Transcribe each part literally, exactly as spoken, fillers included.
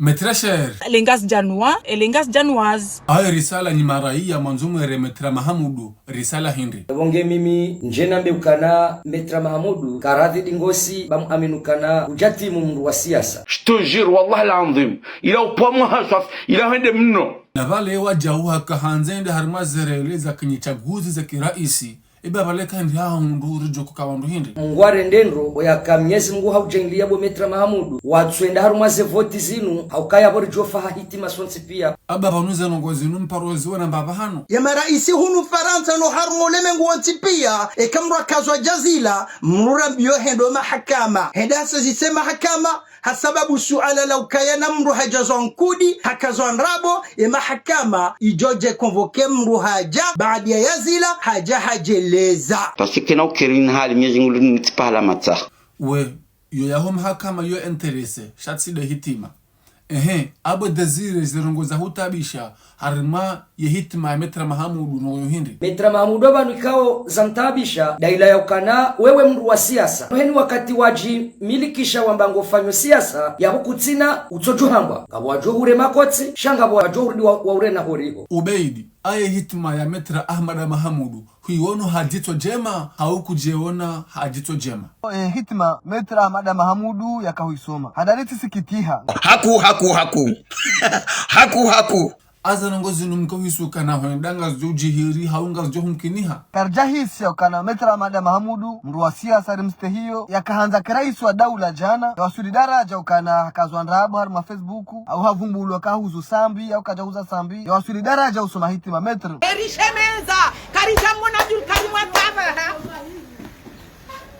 Maître cher. Elengas Janwa, Elengas Janwas. Aye risala ni maraya mwandzo mwere Maître Mahamudu, risala hindri. Bonge mimi, ndjena mbe ukana Maître Mahamudu, karadhi dingosi, ba muaminu kana, udjatimu mndru wa siasa. Je te jure, wallah l'azim, ila upvamwa haswaf, ila hende mno. Na pvale wadjau haka handze nde harumwa zerele za kinyi tsaguzi za kiraisi, eba pvale kandi ha hundru ridjo kuka wandru hindri. Mungu arende ndro, oyaka Mnyezi Mungu haudjengliya bo Maître Mahamudu, watswenda harumwa ze voti zinu, haukaya bo ridjofa ha hitima sontsi piya. Aba pvanu ze ndrongo zinu mparo ziwona mbapvi hanu. Ya maraisi hunu Farantsa no harumwa ulemengu wontsi piya, eka mndru akazwa djazila, mndru rambiyo hende mahakama. Hende hasezise mahakama, ha sababu suala la ukaya na mndru hadjazwa nkudi, hakazwa ndrabo, ye mahakama idjo dje convoquer mndru hadja, baada ya yazila, hadja hadjeleza. Parce que na ukerini hali Mnyezi Mungu lini tsipahala matsaha. We, yo yaho mahakama yo intéressé, sha tsi nde hitima. Ehe, abo Désiré ze ndrongo za hutaabisha, harumwa ye hitima ya Maître Mahamudu no yo hindri. Maître Mahamudu pvanu ikao za mtaabisha, nda ila ya ukana, wewe mndru wa siasa. Heni wakati wadjimilikisha wamba ngofanyo siasa, yapvo kutsina, utsodjo hambwa. Ngapvo wadjo hure makotsi, sha ngapvo wadjo huridi wa, wa hure na horiho. Ubeidi, aye hitima ya Maître Ahmada Mahamudu, huiwono ha dzitso djema, hau kudjeona ha dzitso djema. E, hitima, Maître Ahmada Mahamudu yaka huisoma. Hadari tsisikitiha. Haku, haku, haku. Haku, haku. Aza ndrongo zinu mko hisuka na hwenda ngazidjo udjihiri, hau ngazidjo humkiniha. Karidjahisi ya ukana Maître Ahmada Mahamudu, mndru wa siasa rimstehiyo, yaka handza kiraisi wa daula djana, yawaswili daradja ukana hakazwa ndrabo harumwa Facebook, au havumbulwa ka huzu sambi, au kadja huza sambi, yawaswili daradja usoma hitima Maître. Erishemeza, karidja mona Abdul Karim Ataba, ha?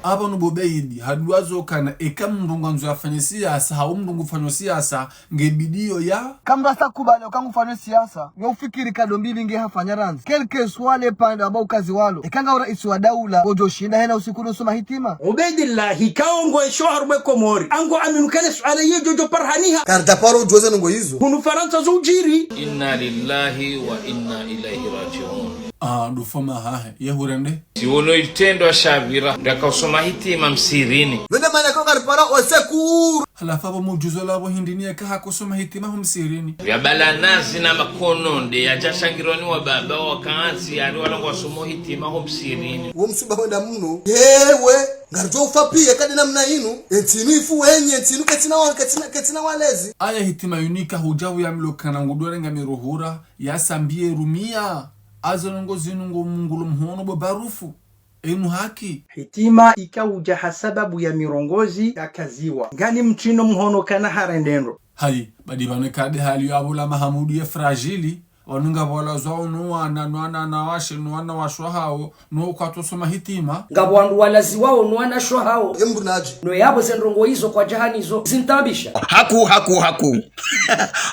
Aba no bo Beidi, haduwazo kana eka mndru ngwandzo yafanye siasa, hau mndru ngufanyo siasa, nge bidiyo ya. Kamrasa kubali uka ngufanyo siasa, yo ufikiri kado mbili nge hafanya randzi. Quel que soit le pande aba ukazi walo, eka nga uraisi wa daula, ngodjo shinda hena usiku no soma hitima. Ubeidillahi, kaongo esho harumwa Komori, ango aminu kale suala ye djodjo parihaniha. Karidja paro udjuwa ze ndrongo izo. Hunu Farantsa zo udjiri. Inna lillahi wa inna ilayhi raji'un. Ah, ndufoma hahe, ye hurende. Siwono itrendwa shavira, ndaka usoma hitima msirini. Wende mana ko karipara au secours. Halafu abo mudjuzo labo hindri ni yaka hako soma hitima ho msirini. Vya bala nazi na makono nde yadja shangirwa ni wababa wakantsi, ari wala ngwasomo hitima ho msirini. Wo msiba wenda mno. Yewe, ngaridjo ufa piya kadi namna inu. Entsi inu ifu wenye, entsi inu ketsina wa, ketsina, ketsina walezi. Aya hitima yunika hudja uya mlo kana ngudware nga miruhura, ya sambiye rumia. Azo ndrongo zinu ngo mngulo mhono bo barufu. Enu haki. Hitima ika udja ha sababu ya mirongozi yakaziwa. Ngani mtrino mhono kana harende ndro. Hayi, badi pvanu kade hali yo abo la Mahamudu ye fragile, wanu ngapvo walazwao no wana, no wana na washe, no wana washe wahao, no kwatso soma hitima. Ngapvo wandru walaziwao no wana washe wahao. Embu nadji. No yabo ze ndrongo izo kwadjahani zo, zintaabisha. Haku, haku, haku.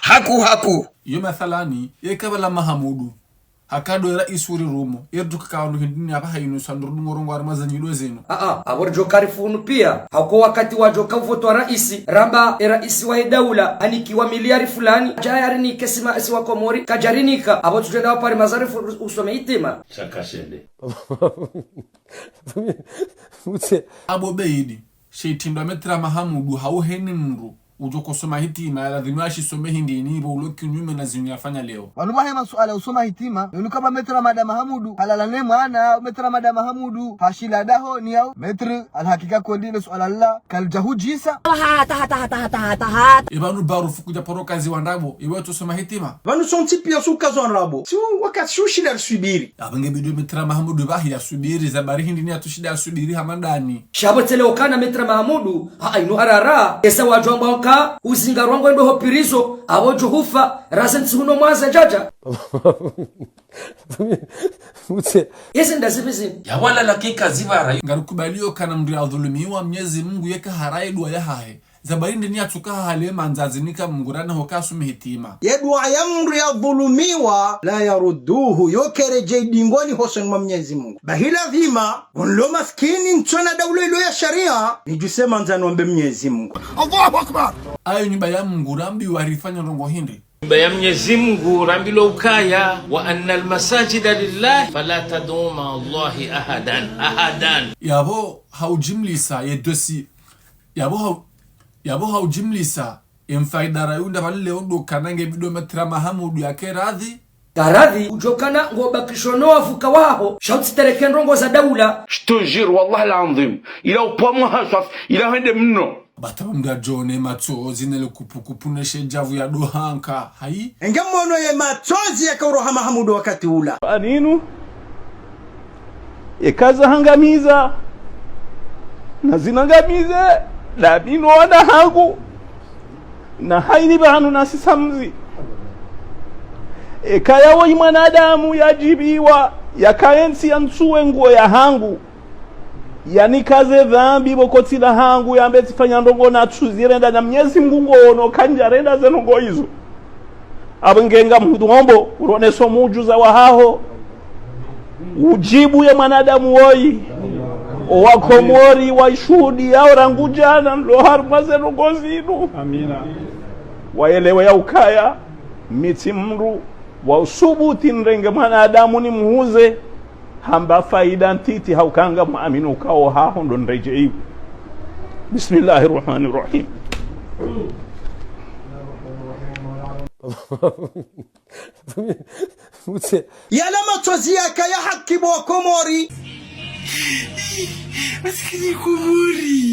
Haku, haku. Yo mathalani, ye kabla Mahamudu. Hakado eraisi uri rumo, erduka kawandu hindri ni apvaha inu sanduru dungorongo harumwa ze nyido zinu. Aa, abo ridjo karifu unu piya, hako wakati wadjo ka uvotwa raisi, ramba eraisi wa edaula, anikiwa miliyari fulani, djaya rinike si maraisi wa Komori, kadjarinika, abo tsudjenda wapare mazarifu usome hitima. Shaka shende. Mutse. Abo Beidi, she itrendwa Maître Mahamudu hau heni mndru. Udjo kosoma hitima, ya ladhimu ashisome hindri ni ibo ulo kinyume na zinu yafanya leo. Wanu wahe masuala usoma hitima, yonu kaba Maître Ahmada Mahamudu, halala ne mwana, Maître Ahmada Mahamudu, hashila daho ni yao, Maître, alhakika kondi le suala la, kalidja hudjisa. Hata, hata, hata, hata, hata, hata. Eba nu barufu kudja paro kazi wa ndrabo, iwe tso soma hitima. Pvanu sontsi piya su kazi wa ndrabo. Si u, wakati si ushila riswibiri. Aba nge bidi Maître Mahamudu bahi ya swibiri, za bari hindri ni ya tsushinda ya swibiri hama ndani. Sha bo tsele okana Maître Mahamudu, ha, inu harara, esa wadjo amba nka, uzinga rwango endo ho pirizo, abo djo hufa, raze ntsi huno mwaza djadja. Mutse. Yezi nda zibizi. Ya wala la kika zibara. Ngarikubaliyo kana mndru ya dhulumiwa Mnyezi Mungu yeka haraye dua yahahe. Za bari hindri ni ya tsuka hale mandza zinika Mungu rana hoka asome hitima. Ye dua ya mndru ya dhulumiwa, la yarudduhu, yo keredjei dingoni hosoni mwa Mnyezi Mungu. Bahi ladhima, ngonlo maskini ntsona daula ilo ya sharia, nidjuse mandza nombe Mnyezi Mungu. Allahu Akbar! Ayo nyumba ya Mungu rambiwa rifanye ndrongo hindri. Nyumba ya Mnyezi Mungu rambilwa ukaya, وأن المساجد لله فلا تدعوا مع الله أحدا، أحدا. Yabo haujimlisa ye dosi, yabo hau, yabo haujimlisa Emfaida rayunda pvale leo ndo kana nge bidi Maître Mahamudu yake radhi. Karadhi, udjo kana ngobakisho no wavuka waho, sha utsitereke ndrongo za daula. Je te jure, wallah al-azim, ila upvamwa haswaf, ila hende mno. Bata mndru adjo ne matsozi ne le kupukupu ne she djavu ya dohanka, hayi? Enge mwono ye matsozi yaka uroha Mahamudu wakati ula. Aninu, eka zahangamiza, na zinangamize, na mi no wana hangu, na hayini pvanu na sisamzi. Eka yawo yi mwanadamu yadjibiwa, yaka entsi ya ntsuwe nguo ya hangu, yanikaze dhambi pvo kotsi la hangu, yambe tsifanya ndrongo na tsuzirenda na Mnyezi Mngu ngo ono kandjarenda ze ndrongo izo. Apvo nge ngamhudu hombo, uroneso mudjuza wahaho. Udjibu ye mwanadamu woyi. Owakomori waishuhudiyao rangu djana, nlo harumwa ze ndrongo zinu. Amina. Wayelewe ya ukaya, mi tsi mndru, wa usubuti nirenge mwanadamu nimhuze, hamba faida ntiti ha ukanga mwamini ukao haho ndo niredjeyi. Bismillahir Rahmanir Rahim. Mutse. Yala matsozi yaka ya haki bo Komori. Masikini Komori.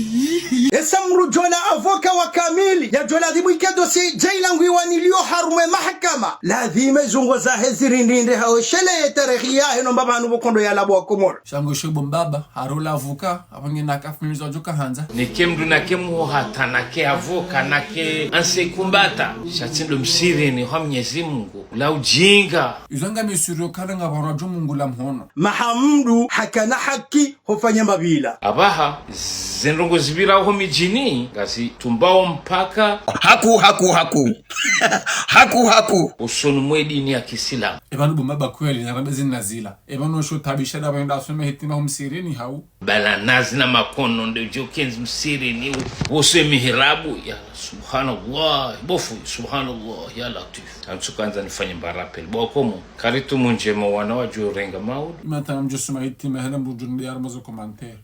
Esa mndru djo la avoka wa kamili, yadjo ladhimu ike dossier djayilangwiwa nilio harumwa mahakama. Ladhima zungo zahe zirindrindre hao shele ye tarehi yahe no mbapvanu pvo kondo yala bo Komori. Sha ngo she bo mbaba, haro la avoka, apvo nge naka fumilizo djo kahandza. Neke mndru nake muhata, nake avoka, nake anse kumbata. Sha tsi ndo msirini ha Mnyezi Mngu. La ujinga. Izo nga misuri yo kana nga pvanu djo Mngu la mhono. Mahamudu hakana haki hofanya mabila. Apvaha, ze ndrongo zipvira ho midjini, ngazitumbao mpaka. Haku, haku, haku. Haku, haku. Usoni mwe dini ya Kisilamu. Epvanu bo mbaba kweli, na rambe zina zila. Epvanu sho tabisha da pvenda asome hitima ho msirini hau. Bala nazi na makono nde udjo kenzi msirini, wose mihirabu, ya subhanallah, bofu, subhanallah, ya Latif. Antsu kandza nifanye mba rappel. Bo Komori, karitu mundjema wana wadjo renga maudu. Imantana mdjo soma hitima hena mdjo ndeyar mazo commentaire.